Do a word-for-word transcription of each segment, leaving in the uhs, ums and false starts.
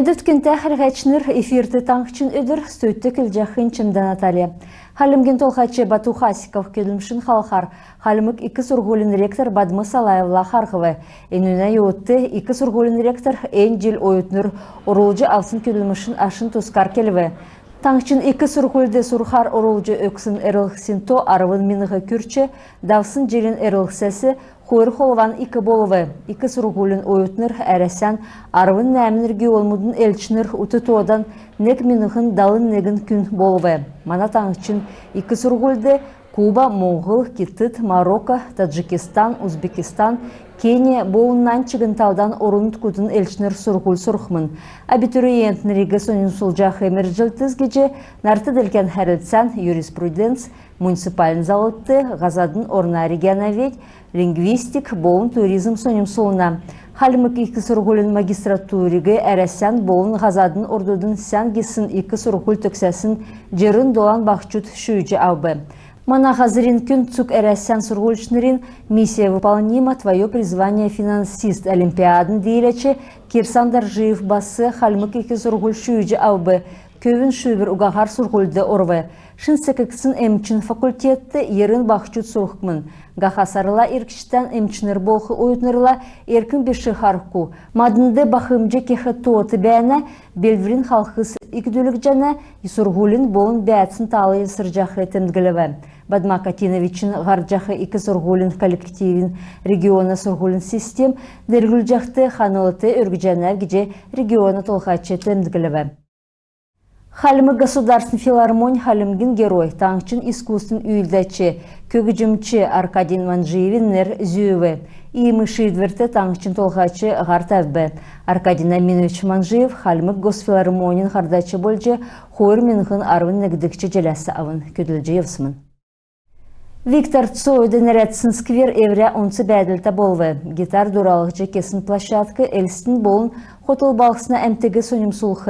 Өдгә күндтә хәләһәчнр, эфирт «Таңһчин өдр», студьд көдлҗәхнь Чимдә Наталья. Хальмгин Толһач Бату Хасиков көдлмшин халхар Хальмг ик сурһулин ректор Бадма Салаевла харһв. Энүнә йовудт ик сурһулин ректор эн җил оютнр орулҗ авсн көдлмшин ашин тускар келв. Таңһчин ик сурһульд сурхар орулҗ өгсн эрлһсин то арвн миңһ күрч, давсн җилин эрлһсәс хойр холван ик болв. Ик сурһулин оютнр Әрәсән арвн нәәмн регионмудын элчнр, ут тоодан нег миңһн далн негн күн болв. Мана таңһчин ик сурһульд Куба, Моңһл, Китд, Марокко, Таджикистан, Узбекистан, Кения болн нань чигн талдан орн-нутгудын элчнр сурһуль сурхмн. Абитуриентнриг соньмсулҗах мергҗлтс гиҗ нарт-делкән хәрлцән, юриспруденц, муниципальн заллт, һазадын орна регионоведь, лингвистик болн туризм соньмсулна. Хальмг ик сурһулин магистратуриг Әрәсән болн һазадын ордудын сән гисн ик сурһуль төгсәсн җирн долан баһчуд шүүҗ авв. Мана һазрин күн цуг Әрәсән сурһульчнрин «Миссия выполнима. Твое призвание — финансист» олимпиадын дииләч Кирсан Дорджиев бас Хальмг ик сурһуль шүүҗ авв. Көвүн шүүвр угаһар сурһульд орв. Шин секгдсн эмчин факультетд йирн баһчуд сурхмн. Һаха сарла иргчдән эмчнр болх оютнрла эрк биш харһху. Маднд бахмҗ кех тоот бәәнә, белдврин халхс икдүлгдҗәнә, сурһулин болн бәәцин тал ясрҗах темдглв. Бадма Катиновичин һардҗах ик сурһулин коллективин региона сурһулин систем делгрүлҗәхд ханлт өргҗәнәв гиҗ региона толһач темдглв. Хальмг государственн филармонь Хальмгин Герой, таңһчин искусствин үүлдәч, көгҗмч Аркадий Манжиевин нер зүүв. Иим шиидврт таңһчин толһач һар тәвв. Аркадий Наминович Манжиев Хальмг госфилармонин һардач болҗ хойр миңһн арвн негдгч җиләс авн көдлҗ йовсмн. Виктор Цойд нерәдсн сквер эврә онц бәәдлтә болв. Гитар дуралһҗ кесн площадк Элстин болн хотл балһсна әмтиг соньмсулх.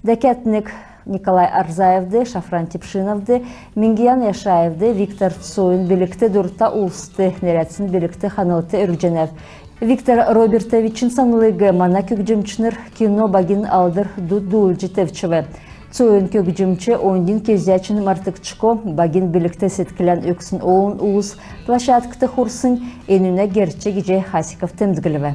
Дәкәд нег Николай Орзаевд, Шафран Тепшиновд, Мингиян Яшаевд, Виктор Цойн билгт дурта улст нерәдсн билгт ханлт өргҗәнәв. Виктор Робертовичин санлиг мана көгҗмчнр кино «Багин алдр дуд» дуулҗ тевчв. Цойн көгҗмч оньдин кезәчн мартгдшго. Багин билгт седклән өгсн олн улс площадкд хурснь энүнә герч гиҗ Хасиков темдглв.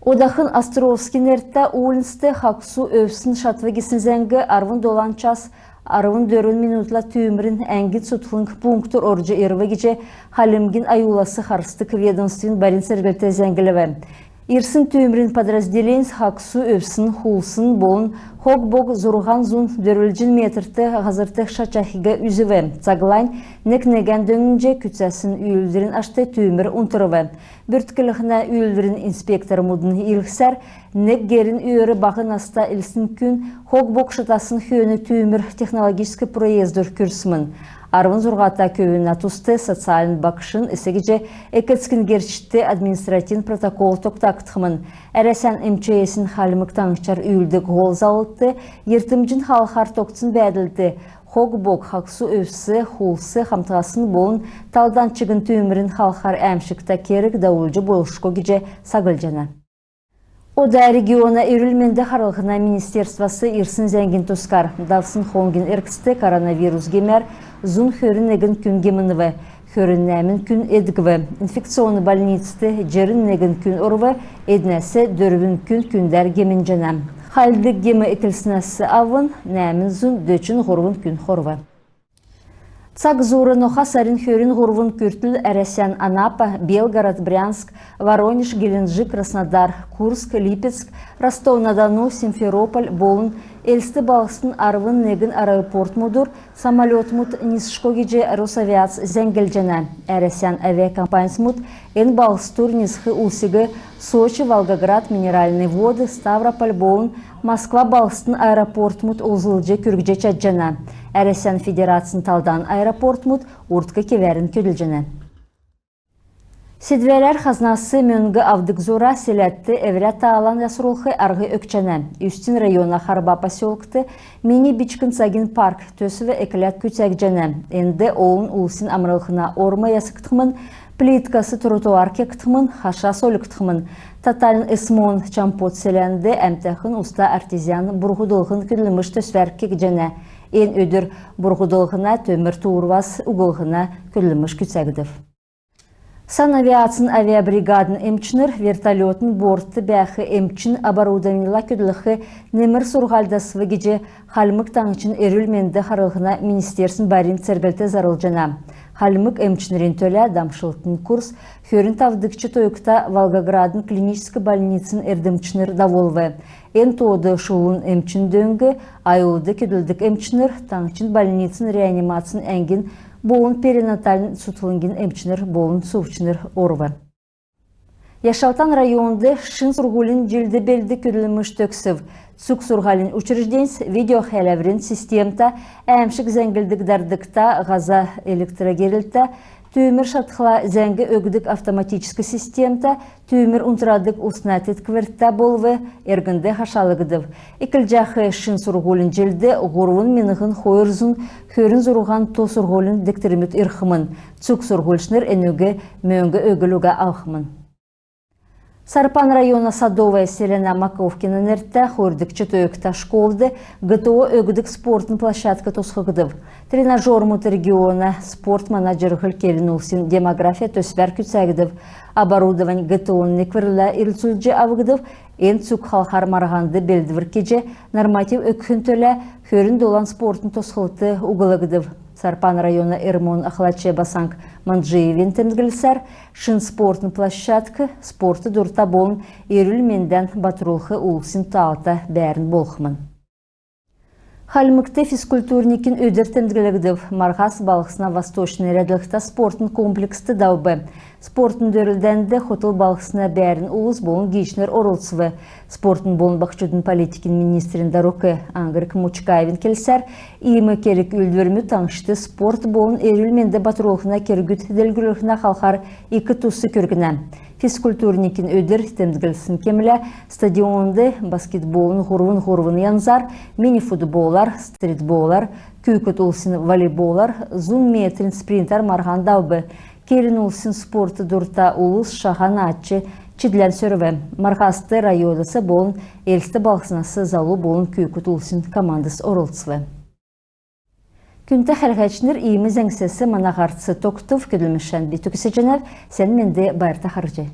Одахн Островский нертә уульнцд хагсу өвсн шатв гисн зәңг. Арвн долан час арвн дөрвн минутла түүмрин әңгин цутхлң пунктур орҗ ирв гиҗ Хальмгин аюлас харсдг ведомствин барин церглт зәңглв. Ирсн түүмрин подразделеньс хагсу өвсн, хулсн болн хог-бог зурһан зун дөрвлҗн метрт һазрт шатҗахиг үзв. Цаглань нег-негән дөңнҗ күцәсн үүлдврин ашт түүмр унтрв. Бүртклһнә үүлдврин инспектормудын илгәсәр, нег герин өөр баһ наста Элстин күн хог-бог шатасн хөөн түүмр технологическ проездур күрсмн. Арвн зурһата көвүнә туст социальн багшин эс гиҗ эк-эцкин герчд административн протокол тогтагдхмн. Әрәсән МЧС-ин Хальмг Таңһчар үүлддг һол заллт йиртмҗин халхар тогтсн бәәдлд хог-бог, хагсу өвс, хулс хамтасн болн талдан чигн түүмрин халхар әәмшгтә керг давулҗ болшго гиҗ саглҗана. Ода региона эрүл-менд харлһна министерствас ирсн зәңгин тускар. Давсн хонгин эргцд коронавирус гемәр зун хөрн негн күн гемнв, хөрн нәәмн күн эдгв. Инфекционн больницд җирн негн күн орв, эднәс дөрвн күн күндәр гемнҗәнә. Хальдг гем эклснәс авн нәәмн зун дөчн һурвн күн хорв. Цаг зуур ноха сарин хөрн һурвн күртл Әрәсән Анапа, Белгород, Брянск, Воронеж, Геленджик, Краснодар, Курск, Липецк, Ростов-на-Дону, Симферополь болн Элст балһсдын арвн негн аэропортмудур самолетмуд нисшго гиҗ Росавиац зәңглҗәнә. Әрәсән авиакомпаньсмуд эн балһсдур нисх улсиг Сочи, Волгоград, Минеральные Воды, Ставрополь болн Москва балһсдын аэропортмуд олзлҗ күргҗ чадҗана. Әрәсән Федерацин талдан аэропортмуд урдк кевәрн көдлҗәнә. Седвәрәр хазнас мөңг авдг зура селәдт эврә таалан ясрулх арһ өгчәнә. Үстин района Харба поселкд «Мини бичкн цагин парк» төсв экләд күцәгдҗәнә. Энд олн улсин амрлһна орм ясгдхмн, Плиткас тротуар кегдхмн, хаша сольгдхмн. Татальн СМО-н Чомпот селәнд әмтәхн уста артезиан бурһудлһн көдлмш төсвәр кегдҗәнә. Эн өдр бурһудлһна, төмр туурвас углһна көдлмш күцәгдв. Санавиацин авиабригадин эмчнр вертолетин бортд бәәх эмчин оборудованьла көдлх немр сурһуль дасв гиҗ Хальмг Таңһчин эрүл-менд харлһна министерствин барин церглт зарлҗана. Хальмг эмчнрин төлә дамшлтын курс хөрн тавдгч тойгта Волгоградин клиническ больницин эрдмчнр давулв. Эн тоод шулун эмчин дөң, аюлд көдлдг эмчнр, таңһчин больницин реанимацин әңгин болн перинатальн цутхлңгин эмчнр болн сувчнр орв. Яшалтан районд шин сурһулин җилд белд көдлмш төгсв. Цуг сурһулин учрежденьс видеохәләврин системтә, әәмшг зәңглдг дардгта, һаза электрогерлтә, түүмр шатхла зәңг өгдг автоматическ системтә, түүмр унтрадг усна тетквртә болв, эргнд хашалгдв. Эклҗәх шин сурһулин җилд һурвн миңһн хойр зун хөрн зурһан то сурһулин дегтрмүд ирхмн. Цуг сурһульчнр энүг мөңг өгл уга авхмн. Сарпан района Садовое селәнә Маковкина нертә хойрдгч тойгта школд ГТО өгдг спортн площадк тосхгдв. Тренажермүд региона «Спорт — мана җирһл» келн улсин «Демография» төсвәр күцәгдв. Оборудовань ГТО-н некврлә ирлцүлҗ авгдв. Эн цуг халхар марһанд белдвр кеҗ, норматив өгхин төлә хөрн долан спортн тосхлт углгдв. Сарпан района РМО-н ахлач Басанг Манджиевин темдглсәр, шин спортн площадк спортд дурта болн эрүл-мендән батрулх улсин таалта бәәрн болхмн. Хальмгт физкультурникин өдр темдглгдв. Марһас балһсна восточн нерәдлһтә спортн комплекст давв. Спортн дөрлдәнд хотл балһсна бәәрн улс болн гиичнр орлцв. Спортн болн баһчудын политикин министрин дарук Ангрик Мучкаевин келсәр, иим керг-үүлдврмүд таңһчд спорт болн эрүл-менд батрулһна кергүд делгрүлһнә халхар ик тус күргнә. Физкультурникин өдр темдглсн кемлә стадионд баскетболын һурвн һурвн янзар, мини-футболар, стритболар, күүкд улсин волейболар, зун метрин спринтәр марһан давв. Келн улсин спортд дурта улс шаһа наадҗ чидлән сөрв. Марһаст районас болн Элст балһснас залу болн күүкд улсин командс орлцв. Күндтә хәләһәчнр, иим зәңгсәс мана һарц тогтв. Көдлмшән би төгсәҗәнәв. Сән менд, байрта харһий.